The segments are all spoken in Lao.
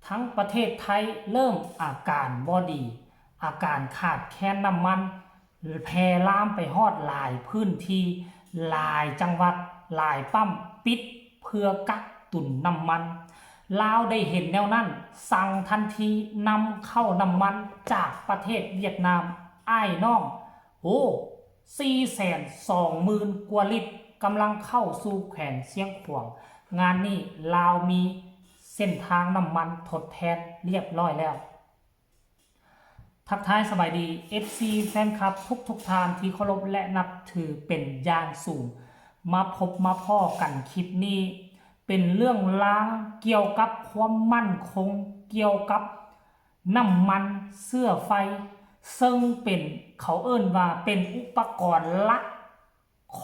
ທັງປະເທດໄທເລີ່ມອາການບໍ່ດີ, ອາການຂາດແຄນນ້ຳມັນແຜ່ລາມໄປຮອດຫຼາຍພື້ນທີ່, ຫຼາຍຈັງຫວັດ, ຫຼາຍປ້ຳປິດເພື່ອກັກຕຸນນ້ຳມັນ. ລາວໄດ້ເຫັນແນວນັ້ນ, ສັ່ງທັນທີນຳເຂົ້ານ້ຳມັນຈາກປະເທດຫວຽດນາມອ້າຍນ້ອງ ໂອ້ ສີ່ແສນສອງໝື່ນກວ່າລິດ ກຳລັງເຂົ້າສູ່ແຂວງຊຽງຂວາງ. ງານນີ້ລາວມີເສັ້ນທາງນ້ຳມັນທົດແທນລຽບຮ້ອຍແລ້ວ. ທັກທາຍສະບາຍດີ ເອັຟຊີ ແຟນຄລັບທຸກໆທ່ານທີ່ເຄົາລົບ ແລະ ນັບຖືເປັນຢ່າງສູງ. ມາພົບມາພໍ້ກັນຄລິບນີ້ ເປັນເລື່ອງລາວກ່ຽວກັບຄວາມໝັ້ນຄົງ ກ່ຽວກັບ ນ້ຳມັນເຊື້ອໄຟ ເຊິ່ງເປັນ ເຂົາເອີ້ນວ່າເປັນອຸປະກອນຫຼັກ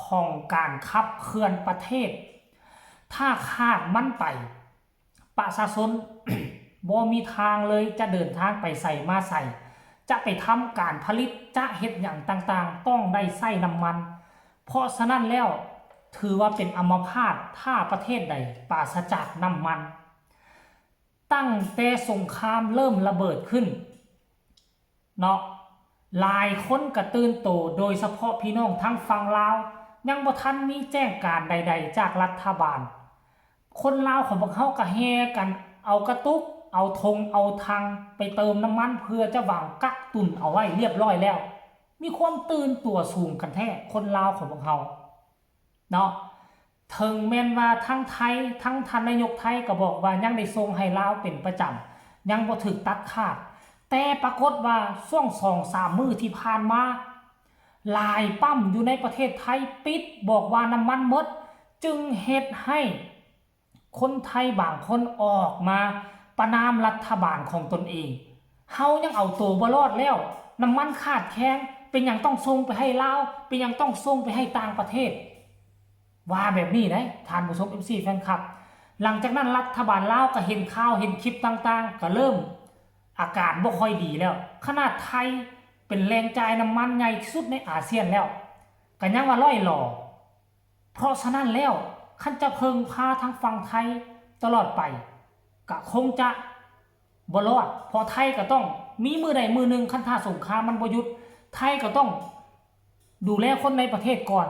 ຂອງການຂັບເຄື່ອນປະເທດ. ຖ້າຂາດມັນໄປ, ປະຊາຊົນບໍ່ມີທາງເລີຍ ຈະເດີນທາງໄປໃສມາໃສ, ຈະໄປທຳການຜະລິດ, ຈະເຮັດຫຍັງຕ່າງໆ ຕ້ອງໄດ້ໃຊ້ນ້ຳມັນ. ເພາະສະນັ້ນແລ້ວ, ຖືວ່າເປັນອຳມະພາດ ຖ້າປະເທດໃດປາສະຈາກນ້ຳມັນ. ຕັ້ງແຕ່ສົງຄາມເລີ່ມລະເບີດຂຶ້ນເນາະ, ຫຼາຍຄົນກະຕື່ນໂຕ, ໂດຍສະເພາະພີ່ນ້ອງທາງຝັ່ງລາວ ຍັງບໍ່ທັນມີແຈ້ງການໃດໆຈາກລັດຖະບານ. ຄົນລາວຂອງພວກເຮົາກະແຫ່ກັນເອົາກະຕຸກ, ເອົາຖົງເອົາຖັງໄປເຕີມນ້ຳມັນ ເພື່ອຈະຫວັງກັກຕຸນເອົາໄວ້ລຽບຮ້ອຍແລ້ວ. ມີຄວາມຕື່ນຕົວສູງກັນແທ້ ຄົນລາວຂອງພວກເຮົາ. ເນາະ, ເຖິງແມ່ນວ່າທັງໄທ ທັງທ່ານນາຍົກໄທກໍບອກວ່າຍັງໄດ້ສົ່ງໃຫ້ລາວເປັນປະຈຳ, ຍັງບໍ່ຖືກຕັດຂາດ, ແຕ່ປາກົດວ່າຊ່ວງສອງສາມມື້ທີ່ຜ່ານມາ ຫຼາຍປ້ຳຢູ່ໃນປະເທດໄທປິດ, ບອກວ່ານ້ຳມັນໝົດ, ຈຶ່ງເຮັດໃຫ້ຄົນໄທບາງຄົນອອກມາປະນາມລັດຖະບານຂອງຕົນເອງ. ເຮົາຍັງເອົາໂຕບໍ່ລອດແລ້ວ, ນ້ຳມັນຂາດແຄນ, ເປັນຫຍັງຕ້ອງສົ່ງໄປໃຫ້ລາວ, ເປັນຫຍັງຕ້ອງສົ່ງໄປໃຫ້ຕ່າງປະເທດ? ວ່າແບບນີ້ໄດ໋ ທ່ານຜູ້ຊົມ ເອັຟຊີ ແຟນຄລັບ. ຫຼັງຈາກນັ້ນລັດຖະບານລາວກໍເຫັນຂ່າວເຫັນຄລິບຕ່າງໆ ກໍເລີ່ມອາການບໍ່ຄ່ອຍດີແລ້ວ. ຂະໜາດໄທເປັນແຫຼ່ງຈ່າຍນ້ຳມັນໃຫຍ່ທີ່ສຸດໃນອາຊຽນແລ້ວ ກໍຍັງວ່າລ່ອຍຫຼໍ. ເພາະສະນັ້ນແລ້ວ ຄັນຈະເພິ່ງພາທາງຝັ່ງໄທຕະຫຼອດໄປ ກະຄົງຈະບໍ່ລອດ, ເພາະໄທກະຕ້ອງມີມື້ໃດມື້ໜຶ່ງ ຄັນຖ້າສົງຄາມມັນບໍ່ຢຸດ ໄທກະຕ້ອງດູແລຄົນໃນປະເທດກ່ອນ.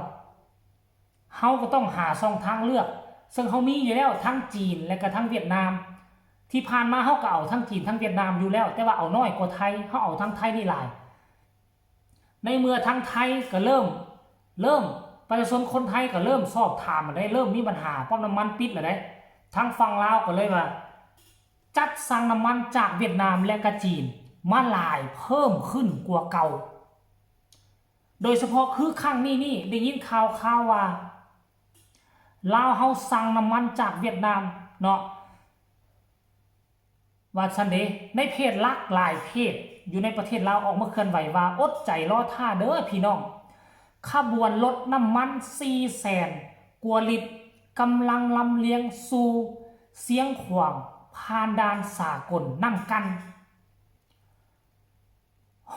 ເຮົາກໍຕ້ອງຫາຊ່ອງທາງເລືອກ ເຊິ່ງເຮົາມີຢູ່ແລ້ວ ທັງຈີນ ແລະກະທັງຫວຽດນາມ. ທີ່ຜ່ານມາເຮົາກໍເອົາທັງຈີນທັງຫວຽດນາມຢູ່ແລ້ວ ແຕ່ວ່າເອົານ້ອຍກວ່າໄທ, ເຮົາເອົາທາງໄທນີ້ຫຼາຍ. ໃນເມື່ອທາງໄທກໍເລີ່ມ ເລີ່ມ ປະຊາຊົນຄົນໄທກໍເລີ່ມສອບຖາມແລ້ວເດ້, ເລີ່ມມີບັນຫາປ້ຳນ້ຳມັນປິດແລ້ວເດ້. ທາງຝັ່ງລາວກໍເລີຍວ່າຈັດສັ່ງນ້ຳມັນຈາກຫວຽດນາມ ແລະກະຈີນມາຫຼາຍເພີ່ມຂຶ້ນກວ່າເກົ່າ. ໂດຍສະເພາະຄືຄັ້ງນີ້ນີ້ ໄດ້ຍິນຂ່າວຄາວວ່າ ລາວເຮົາສັ່ງນ້ຳມັນຈາກຫວຽດນາມເນາະ ວ່າຊັ້ນເດ. ໃນເພຈຫຼັກຫຼາຍເພຈຢູ່ໃນປະເທດລາວອອກມາເຄື່ອນໄຫວວ່າ ອົດໃຈລໍຖ້າເດີພີ່ນ້ອງ, ຂະບວນລົດນ້ຳມັນສີ່ແສນກວ່າລິດ ກຳລັງລຳລຽງສູ່ຊຽງຂວາງ ຜ່ານດ່ານສາກົນນ້ຳກັ່ນ.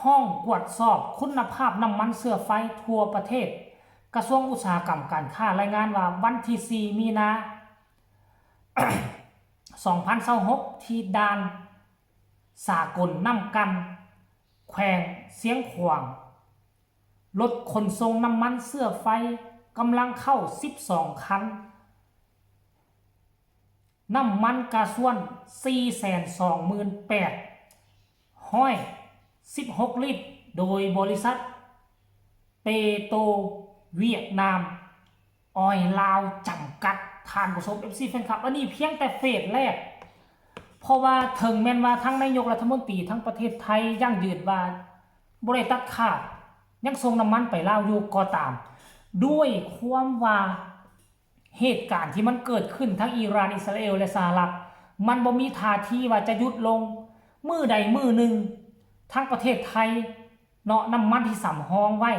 ຫ້ອງກວດສອບຄຸນນະພາບນ້ຳມັນເຊື້ອໄຟທົ່ວປະເທດ ກະຊວງອຸດສາຫະກຳການຄ້າ ລາຍງານວ່າ ວັນທີສີ່ ມີນາ ສອງພັນຊາວຫົກ ທີ່ດ່ານສາກົນນ້ຳກັ່ນ ແຂວງຊຽງຂວາງ, ລົດຂົນສົ່ງນ້ຳມັນເຊື້ອໄຟກຳລັງເຂົ້າສິບສອງຄັນ. ນ້ຳມັນກາຊວນສີ່ແສນສອງໝື່ນແປດຮ້ອຍສິບຫົກລິດ ໂດຍບໍລິສັດເປໂຕຫວຽດນາມອອຍລາວຈຳກັດ. ທ່ານຜູ້ຊົມ ເອັຟຊີ ແຟນຄລັບ, ອັນນີ້ພຽງແຕ່ເຟສແລກ, ເພາະວ່າເຖິງແມ່ນວ່າທັງນາຍົກລັດຖະມົນຕີ ທັງປະເທດໄທຢັ້ງຢືນວ່າບໍ່ໄດ້ຕັດຂາດ, ຍັງສົ່ງນ້ຳມັນໄປລາວຢູ່ກໍຕາມ, ດ້ວຍຄວາມວ່າ ເຫດການທີ່ມັນເກີດຂຶ້ນທັງອີຣານ, ອິດສະຣາເອວ ແລະ ສະຫະລັດ ມັນບໍ່ມີທ່າທີວ່າຈະຢຸດລົງ. ມື້ໃດມື້ໜຶ່ງ ທາງປະເທດໄທເນາະ, ນ້ຳມັນທີ່ສຳຮອງໄວ້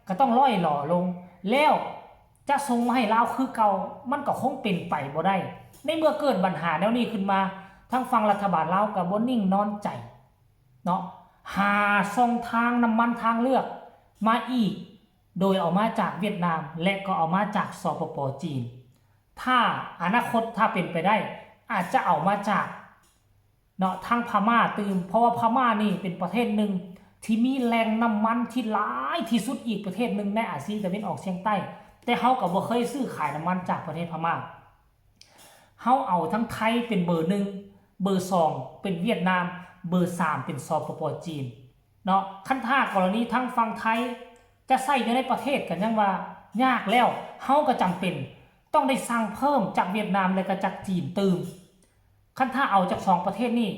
ກໍຕ້ອງລ່ອຍຫຼໍລົງ, ແລ້ວຈະສົ່ງມາໃຫ້ລາວຄືເກົ່າ ມັນກໍຄົງເປັນໄປບໍ່ໄດ້. ໃນເມື່ອເກີດບັນຫາແນວນີ້ຂຶ້ນມາ, ທາງຝັ່ງລັດຖະບານລາວກໍບໍ່ນິ່ງນອນໃຈເນາະ, ຫາຊ່ອງທາງນ້ຳມັນທາງເລືອກມາອີກ ໂດຍເອົາມາຈາກຫວຽດນາມ ແລະ ກໍເອົາມາຈາກ ສປປ ຈີນ. ຖ້າອະນາຄົດ ຖ້າເປັນໄປໄດ້ ອາດຈະເອົາມາຈາກ ເນາະ ທາງພະມ້າຕື່ມ ເພາະວ່າພະມ້ານີ້ເປັນປະເທດໜຶ່ງທີ່ມີແຫຼ່ງນ້ຳມັນທີ່ຫຼາຍທີ່ສຸດອີກປະເທດໜຶ່ງໃນອາຊີຕາເວັນອອກສຽງໃຕ້, ແຕ່ເຮົາກໍບໍ່ເຄີຍຊື້ຂາຍນ້ຳມັນຈາກປະເທດພະມ້າ. ເຮົາເອົາທັງໄທເປັນເບີໜຶ່ງ, ເບີສອງເປັນຫວຽດນາມ, ເບີສາມເປັນ ສປປ ຈີນ ເນາະ. ຄັນຖ້າກໍລະນີທາງຝັ່ງໄທຈະໃຊ້ຢູ່ໃນປະເທດກໍຍັງວ່າຍາກແລ້ວ, ເຮົາກໍຈຳເປັນຕ້ອງໄດ້ສັ່ງເພີ່ມຈາກຫວຽດນາມ ແລະກໍຈາກຈີນຕື່ມ. ຄັນຖ້າເອົາຈາກສອງປະເທດນີ້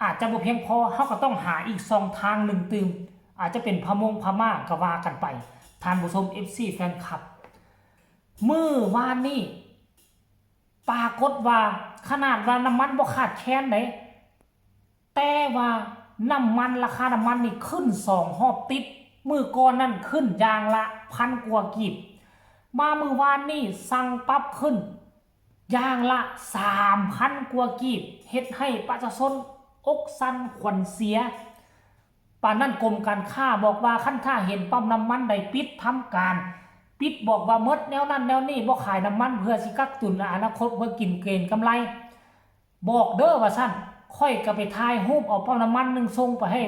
ອາດຈະບໍ່ພຽງພໍ, ເຮົາກໍຕ້ອງຫາອີກຊ່ອງທາງໜຶ່ງຕື່ມ, ອາດຈະເປັນພະມົງພະມ້າກໍວ່າກັນໄປ. ທ່ານຜູ້ຊົມ ເອັຟຊີ ແຟນຄລັບ, ມື້ວານນີ້ປາກົດວ່າ ຂະໜາດວ່ານ້ຳມັນບໍ່ຂາດແຄນເດ້, ແຕ່ວ່ານ້ຳມັນ ລາຄານ້ຳມັນນີ້ຂຶ້ນສອງຮອບຕິດ, ມື້ກ່ອນນັ້ນຂຶ້ນຢ່າງລະພັນກວ່າກີບ, ມາມື້ວານນີ້ສັ່ງປັບຂຶ້ນຢ່າງລະສາມພັນກວ່າກີບ, ເຮັດໃຫ້ປະຊາຊົນອົກສັ່ນຂວັນເສຍ. ປານນັ້ນກົມການຄ້າບອກວ່າ ຄັນຖ້າເຫັນປ້ຳນ້ຳມັນໃດປິດທຳການ, ປິດ ບອກວ່າໝົດແນວນັ້ນແນວນີ້, ບໍ່ຂາຍນ້ຳມັນເພື່ອຊິກັກຕຸນອະນາຄົດ ເພື່ອກິນເກນກຳໄລ. ບອກເດີວ່າຊັ້ນ, ຂ້ອຍກໍໄປຖ່າຍຮູບເອົາປ້ຳນ້ຳມັນໜຶ່ງສົ່ງໄປໃຫ້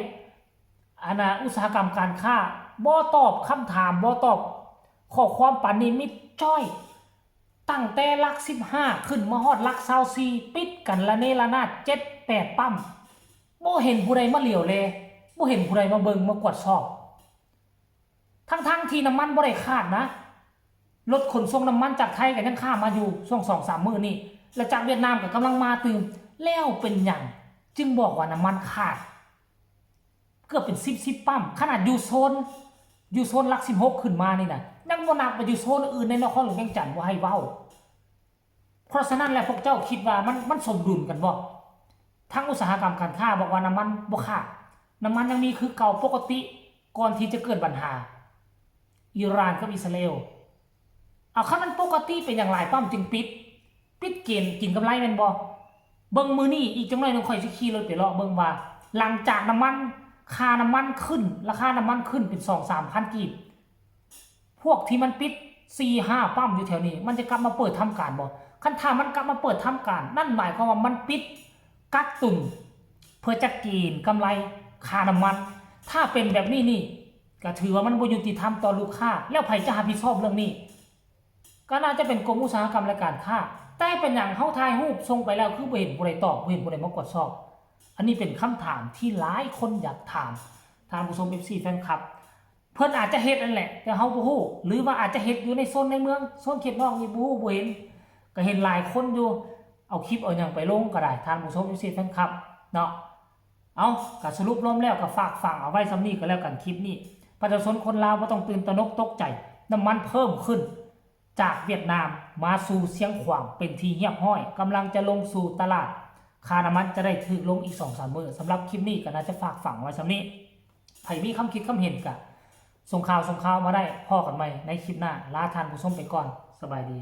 ອັນນ່າອຸດສາຫະກຳການຄ້າ, ບໍ່ຕອບຄຳຖາມ, ບໍ່ຕອບຂໍ້ຄວາມ, ປານນີ້ມິດຈ້ອຍ. ຕັ້ງແຕ່ຫຼັກສິບຫ້າຂຶ້ນມາຮອດຫຼັກຊາວສີ່ ປິດກັນລະເນລະນາດເຈັດແປດປ້ຳ, ບໍ່ເຫັນຜູ້ໃດມາຫຼຽວແລ, ບໍ່ເຫັນຜູ້ໃດມາເບິ່ງມາກວດສອບ. ທັງໆທີ່ນ້ຳມັນບໍ່ໄດ້ຂາດນະ, ລົດຂົນສົ່ງນ້ຳມັນຈາກໄທກໍຍັງຂ້າມມາຢູ່ຊ່ວງສອງສາມມື້ນີ້, ແລະຈາກຫວຽດນາມກໍກຳລັງມາຕື່ມ. ແລ້ວເປັນຫຍັງຈຶ່ງບອກວ່ານ້ຳມັນຂາດ? ເກືອບເປັນສິບສິບປ້ຳ, ຂະໜາດຢູ່ໂຊນ ຢູ່ໂຊນຫຼັກສິບຫົກຂຶ້ນມານີ້ນະ, ຍັງບໍ່ນັບວ່າຢູ່ໂຊນອື່ນໃນນະຄອນຫຼວງວຽງຈັນ, ບໍ່ໃຫ້ເວົ້າ. ເພາະສະນັ້ນແລ້ວ ພວກເຈົ້າຄິດວ່າມັນ ມັນສົມດຸນກັນບໍ່? ທາງອຸດສາຫະກຳການຄ້າບອກວ່ານ້ຳມັນບໍ່ຂາດ, ນ້ຳມັນຍັງມີຄືເກົ່າປົກກະຕິ ກ່ອນທີ່ຈະເກີດບັນຫາອີຣານກັບອິດສະຣາເອວ. ເອົາ ຄັນມັນປົກກະຕິ ເປັນຫຍັງຫຼາຍປ້ຳຈຶ່ງປິດ? ປິດເກນກິນກຳໄລແມ່ນບໍ່? ເບິ່ງມື້ນີ້ ອີກຈັກໜ້ອຍໜຶ່ງຂ້ອຍຊິຂີ່ລົດໄປເລາະເບິ່ງວ່າ ຫຼັງຈາກນ້ຳມັນ ຄ່ານ້ຳມັນຂຶ້ນ, ລາຄານ້ຳມັນຂຶ້ນເປັນສອງສາມພັນກີບ, ພວກທີ່ມັນປິດສີ່ຫ້າປ້ຳຢູ່ແຖວນີ້ ມັນຈະກັບມາເປີດທຳການບໍ່? ຄັນຖ້າມັນກັບມາເປີດທຳການ ນັ້ນໝາຍຄວາມວ່າມັນປິດກັກຕຸນ ເພື່ອຈະເກນກຳໄລຄ່ານ້ຳມັນ. ຖ້າເປັນແບບນີ້ນີ້ ກໍຖືວ່າມັນບໍ່ຍຸຕິທຳຕໍ່ລູກຄ້າ, ແລ້ວໃຜຈະຮັບຜິດຊອບເລື່ອງນີ້? ກໍໜ້າຈະເປັນກົມອຸດສາຫະກຳ ແລະ ການຄ້າ. ແຕ່ເປັນຫຍັງເຮົາຖ່າຍຮູບສົ່ງໄປແລ້ວ ຄືບໍ່ເຫັນຜູ້ໃດຕອບ, ບໍ່ເຫັນຜູ້ໃດມາກວດສອບ? ອັນນີ້ເປັນຄຳຖາມທີ່ຫຼາຍຄົນຢາກຖາມທ່ານຜູ້ຊົມ ເອັຟຊີ ແຟນຄລັບ. ເພິ່ນອາດຈະເຮັດນັ້ນແຫຼະ ແຕ່ເຮົາບໍ່ຮູ້ ຫຼືວ່າອາດຈະເຮັດຢູ່ໃນໂຊນໃນເມືອງ, ໂຊນເຂດນອກນີ້ບໍ່ຮູ້ບໍ່ເຫັນ. ກໍເຫັນຫຼາຍຄົນຢູ່ ເອົາຄລິບເອົາຫຍັງໄປລົງກໍໄດ້ ທ່ານຜູ້ຊົມ ເອັຟຊີ ແຟນຄລັບເນາະ. ເອົາ ກໍສະຫຼຸບລວມແລ້ວກໍຝາກຝັງເອົາໄວ້ສ່ຳນີ້ກໍແລ້ວກັນ ຄລິບນີ້. ປະຊາຊົນຄົນລາວບໍ່ຕ້ອງຕື່ນຕະໜົກຕົກໃຈ, ນ້ຳມັນເພີ່ມຂຶ້ນຈາກຫວຽດນາມມາສູ່ຊຽງຂວາງເປັນທີ່ຮຽບຮ້ອຍ, ກຳລັງຈະລົງສູ່ຕະຫຼາດ, ຄ່ານ້ຳມັນຈະໄດ້ຖືກລົງອີກສອງສາມມື້. ສຳລັບຄລິບນີ້ກໍໜ້າຈະຝາກຝັງໄວ້ສ່ຳນີ້. ໃຜມີຄຳຄິດຄຳເຫັນກະສົ່ງຂ່າວ ສົ່ງຂ່າວມາໄດ້. ພໍ້ກັນໃໝ່ໃນຄລິບໜ້າ. ລາທ່ານຜູ້ຊົມໄປກ່ອນ. ສະບາຍດີ.